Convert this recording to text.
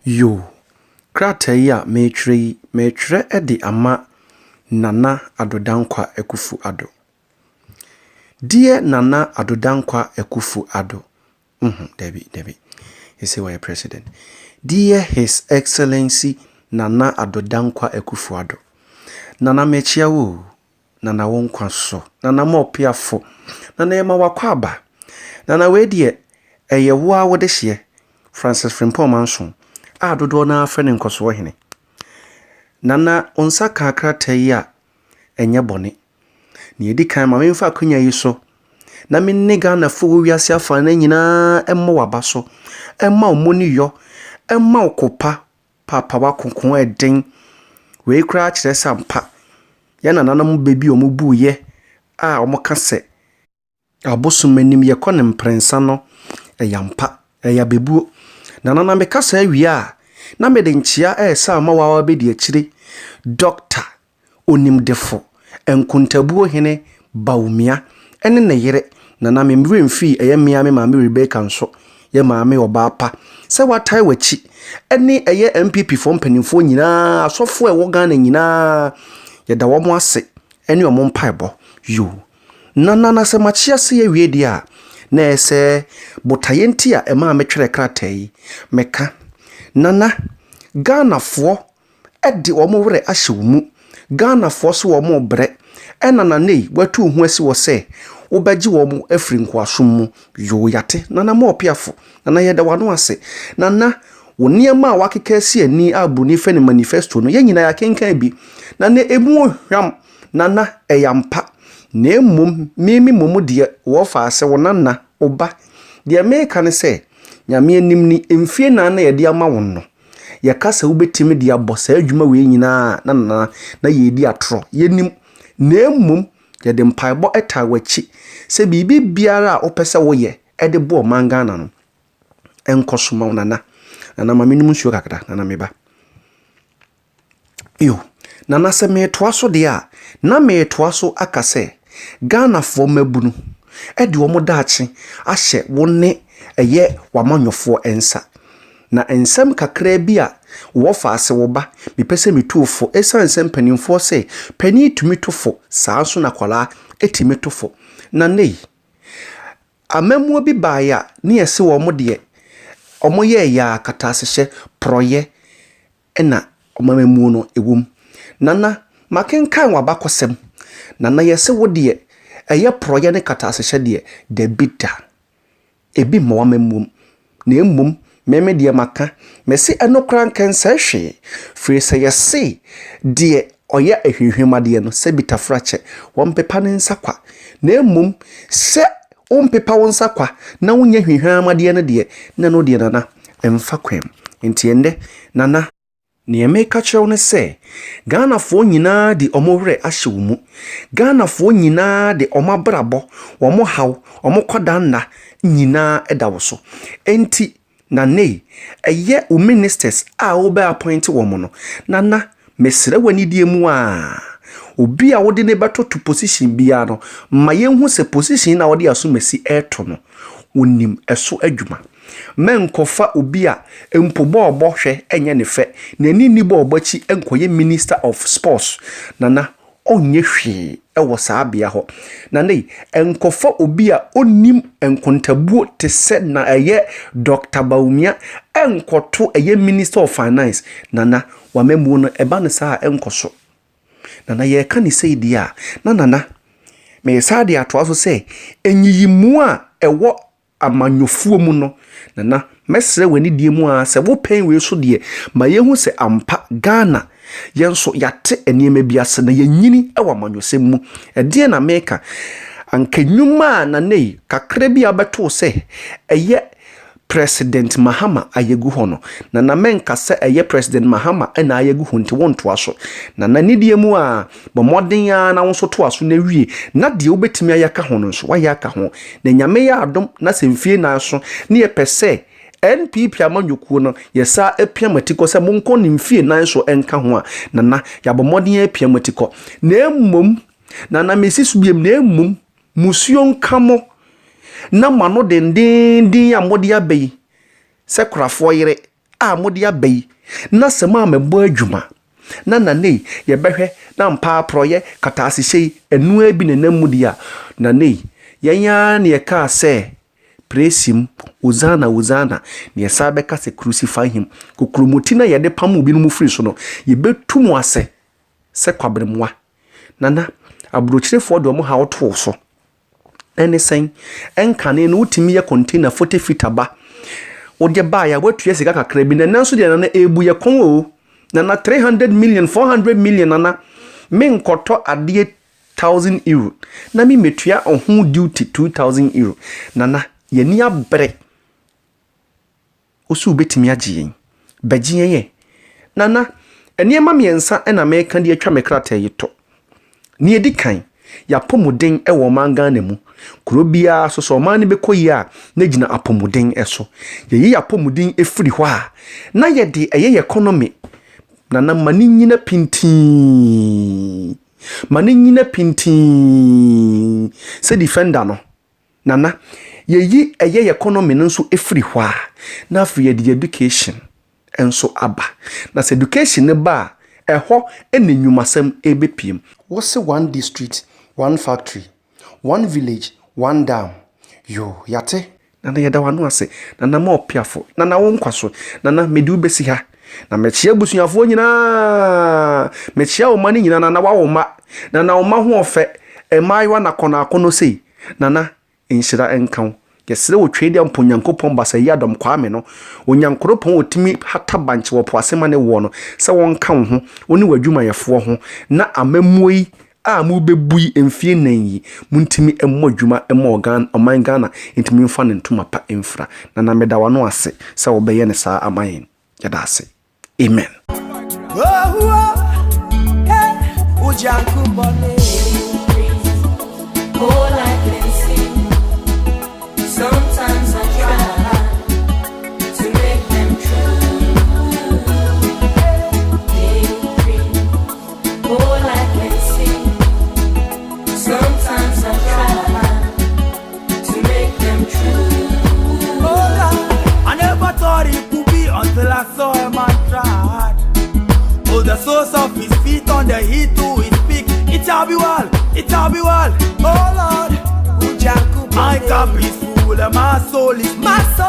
Yoo, krataa yi a meretwerɛ yi, meretwerɛ de ama Nana Addo Dankwa Akuffo Addo. Dear Nana Addo Dankwa Akuffo Addo, dabi, dabi, ɛsɛ wɔyɛ president. Dear His Excellency Nana Addo Dankwa Akuffo Addo. Nana, mekyia wo o. Nana, wo nkwa so. Nana ma ɔpeafo. Nana, yɛma wakɔ aba. Nana, wei deɛ, ɛyɛ wo a wode hyeɛ. Francis Frimpong Manso a dodoɔ no ara frɛ no Nkɔsoɔ Hene. Nana, wo nsa ka krataa yi a, ɛnyɛ bɔne. Nea ɛdi kan, ma memfa akonnwa yi so na me ne Ghanafoɔ wɔ wiase afa no nyinaa mmɔ w'aba so, mma wo mmɔniyɔ, mma wo kopa, paapa w'akoko ɛden. Wei koraa kyerɛ sɛ ampa, yɛn nananom bɛ bi a wɔbuiɛ a wɔka sɛ abosom anim yɛkɔ no mprɛnsa no, ɛyɛ ampa, ɛyɛ abɛbuo. Na nana, meka saa wie a, na mede nkyea ɛresa ama wo a wabɛdi akyire, Dr. Onimdefo, Nkontabuo Hene Bawumia ne ne yere. Nana, me mmerɛ mfii ɛyɛ mmea me maame Rebecca nso, yɛ maame ɔbaa pa, sɛ watae w'akyi ne ɛyɛ NPP foɔ mpanimfoɔ nyinaa, asɔfoɔ a ɛwɔ Ghana nyinaa, yɛda wɔn ase ne wɔn mpaebɔ. Yoo. Nana, na sɛ makye ase awie deɛ a, na ɛyɛ sɛ botaeɛ nti a ɛmaa metwerɛ krataa yi, meka. Nana, Ghanafoɔ de wɔn werɛ ahyɛ wo mu. Ghanafoɔ so wɔn rebrɛ. Ɛna Nana yi, watu wo ho asi hɔ sɛ wobɛgye wɔn afiri nkoasom mu. Yoo, yate. Nana ma ɔpeafo. Nana, yɛda w'ano ase. Nana, wo nneɛma a wakeka asi ani a buroni frɛ no manifesto no, yɛn nyinaa yɛakenkan bi. Nana, emu ohwam. Nana, ɛyɛ ampa. Na mmom, me me mmom deɛ, wɔfa ase wo nana, wo ba. Deɛ meka ne sɛ, Nyame anim ni, mfie 4 na yɛde ama wo no, yɛka sɛ wobɛtumi de abɔ saa adwuma wei nyinaa na nana na yɛredi atorɔ. Yɛnim. Na mmom, yɛde mpaebɔ taa w'akyi sɛ biribi biara a wopɛ sɛ woyɛ de bɔ ɔman Ghana no, ɛnkɔ so ma wo, Nana. Nana, ma menom nsuo kakra. Nana, me ba. Yo, Nana, sɛ meretoa so deɛ a, na meretoa so aka sɛ Ghanafoɔ mmabunu de wɔn daakye ahyɛ wo ne ɛyɛ w'amanyɔfoɔ nsa. Na nsɛm kakraa bi a wɔfa ase wo ba, mepɛ sɛ metu wo fo. Ɛsiane sɛ mpanimfoɔ sɛ panin tumi to fo, saa nso na akwadaa tumi to fo. Nana yi, amammuo bi baeɛ a ne yɛse wɔn deɛ, wɔyɛɛ yɛ a katasehyɛ, porɔeɛ na wɔn amammuo no wɔ mu. Nana, makenkan w'abakɔsɛm. Nana, yɛse wo deɛ, ɛyɛ porɔeɛ ne katasehyɛ deɛ, dabi da. Ebi mma w'amammuo mu. Na mmom, me me deɛ maka, mese ɛno koraa nkɛnsɛe hwee. Firi sɛ yɛse deɛ ɔyɛ ahwehwɛmadeɛ no, sɛ bi tafrakyɛ, wɔmpepa ne nsa kwa. Na mmom, sɛ wompepa wo nsa kwa na wonyɛ hwehwɛmadeɛ no deɛ, na ɛno deɛ Nana, ɛmfa kwan mu. Nti ɛnnɛ, Nana, nea meka kyerɛ wo ne sɛ, Ghanafoɔ nyinaa de wɔn werɛ ahyɛ wo mu. Ghanafoɔ nyinaa de wɔn abrabɔ, wɔn haw, wɔn kɔdanna nyinaa da wo so. Enti, Nana yi, ɛyɛ wo ministers a wobɛ appoint wɔn no, Nana, mesrɛ w'anidie mu a, obi a wode ne bɛtoto position biara no, ma yɛnhu sɛ position na wode asomasi ɛreto no, onim ɛso adwuma. Mɛnkɔfa obi a mpo bɔɔbɔ hwɛ ɛnyɛ ne fɛ, n'ani nni bɔɔbɔ akyi nkɔyɛ Minister of Sports. Nana, ɔnyɛ hwee ɛwɔ saa bea hɔ. Nana yi, nkɔfa obi a ɔnim nkontabuo te sɛ na ɛyɛ Dr. Bawumia ɛnkɔto ɛyɛ Minister of Finance. Nana, w'amammuo no ɛba no saa a ɛnkɔ so. Nana, yɛreka ne sei deɛ a, na Nana, meresan de atoa so sɛ, nyiyimu a ɛwɔ amanyɔfoɔ mu no, Nana, mɛsrɛ w'anidie mu a sɛ wopɛn wei so deɛ, ma yɛhu sɛ ampa Ghana, yɛn nso yɛate nneɛma bi ase na yɛnyini wɔ amanyɔsɛm mu. Ɛdeɛn na meka? Anka nnwuma a Nana yi, kakra bi a wobɛtoo sɛ ɛyɛ President Mahama ayɛgu hɔ no, Nana, mɛnka sɛ ɛyɛ President Mahama na ayɛgu hɔ nti wontoa so. Nana, nidie mu a, bɔ mmɔden ara na wo nso toa so na wie, na deɛ wobɛtumi ayɛ aka ho no nso, woayɛ aka ho. Na Nyame yɛ adom na sɛ mfie 4 so ne yɛpɛ sɛ NPP amanyɔkuo no, yɛsa apia mo atikɔ sɛ monkɔ ne mfie 4 so nka ho a, Nana, yɛabɔ mmɔden apia mo atikɔ. Na mmom, Nana, mesi so biom, na mmom, musuo nka mo na mo ano dendeenden a mode aba yi sɛ korafoɔ yere a mode aba yi, na sɛ moammɛbɔ adwuma, na nanei yɛbɛhwɛ na ampa porɔeɛ, katasehyɛ yi, ɛno ara bi na ɛnam mu deɛ a, nanei, yɛn ara na yɛkaa sɛ, Praise him, Hosanna, Hosanna, na yɛsan bɛka sɛ crucify him. Kokuromoti no a yɛde pamoo binom firi so no, yɛbɛtu mo ase sɛ kwabrɛmmoa. Nana, aburokyerefoɔ de wɔn haw too so. Ɛne sɛn? Ɛnkane no wotumi yɛ container 40 feet aba. Wode baeɛ a woatua sika kakra bi. Na ɛnɛ nso deɛ nana ɛrebu yɛ kɔn o. Nana 300 million, 400 million nana. Menkɔtɔ adeɛ 1000 euro na memmetua ɔho duty 2000 euro. Nana, yɛni abere. Wo so wobɛtumi agye yɛn. Bɛgye yɛn ɛ. Nana, nneɛma mmiɛnsa na meka de atwa me krataa yi to. Nea ɛdi kan, yɛapɔmuden wɔ ɔman Ghana mu. Kuro biara so sɛ ɔman no bɛkɔ yie a, na gyina apɔmuden so. Yɛyi apɔmuden firi hɔ a, na yɛde ɛyɛ yɛ economy. Nana, ma ne nyina pintinn. Ma ne nyina pintinn sɛ defender no. Nana, yɛyi ɛyɛ yɛ economy no nso firi hɔ a, na afei yɛde education nso aba. Na sɛ education no ba a, ɛhɔ na nnwumasɛm ɛrebɛpiem. Wose one district, one factory, one village, one dam. Yoo, yɛate. Nana yɛda w'ano ase. Nana ma ɔpeafo. Nana wo nkwa so. Nana mede wo bɛsi ha. Na mekyea abusuafoɔ nyinaa. Mekyea wo mma no nyinaa. Nana woawo mma. Nana wo mma ho ɔfɛ. Mmaayewa na akɔnnɔ akɔnnɔ sei. Nana, nhyira nka wo. Yɛsrɛ wo Tweediampɔn Nyankopɔn Basayi Adɔm Kwame no, Onyankoropɔn a ɔtumi hata bankye wɔ po ase ma ne woɔ no, sɛ ɔnka wo ho, wo ne w'adwumayɛfoɔ ho, na amammuo yi a morebɛbu yi mfeɛ nnan yi, montumi mmɔ adwuma mma ɔman Ghana ntumi mfa ne ntoma pa mfira. Nana meda w'ano ase sɛ wobɛyɛ no saa ama yɛn. Yɛda ase. Amen. Oh, oh, hey, All I can see. Sometimes I try to make them true. Big dream. All I can see. Sometimes I try to make them true. Oh Lord, I never thought it could be until I saw a man tried. Oh, the soles of his feet on the heat to his peak. It shall be well, it shall be well. Oh Lord, my cup is full and my soul is my soul.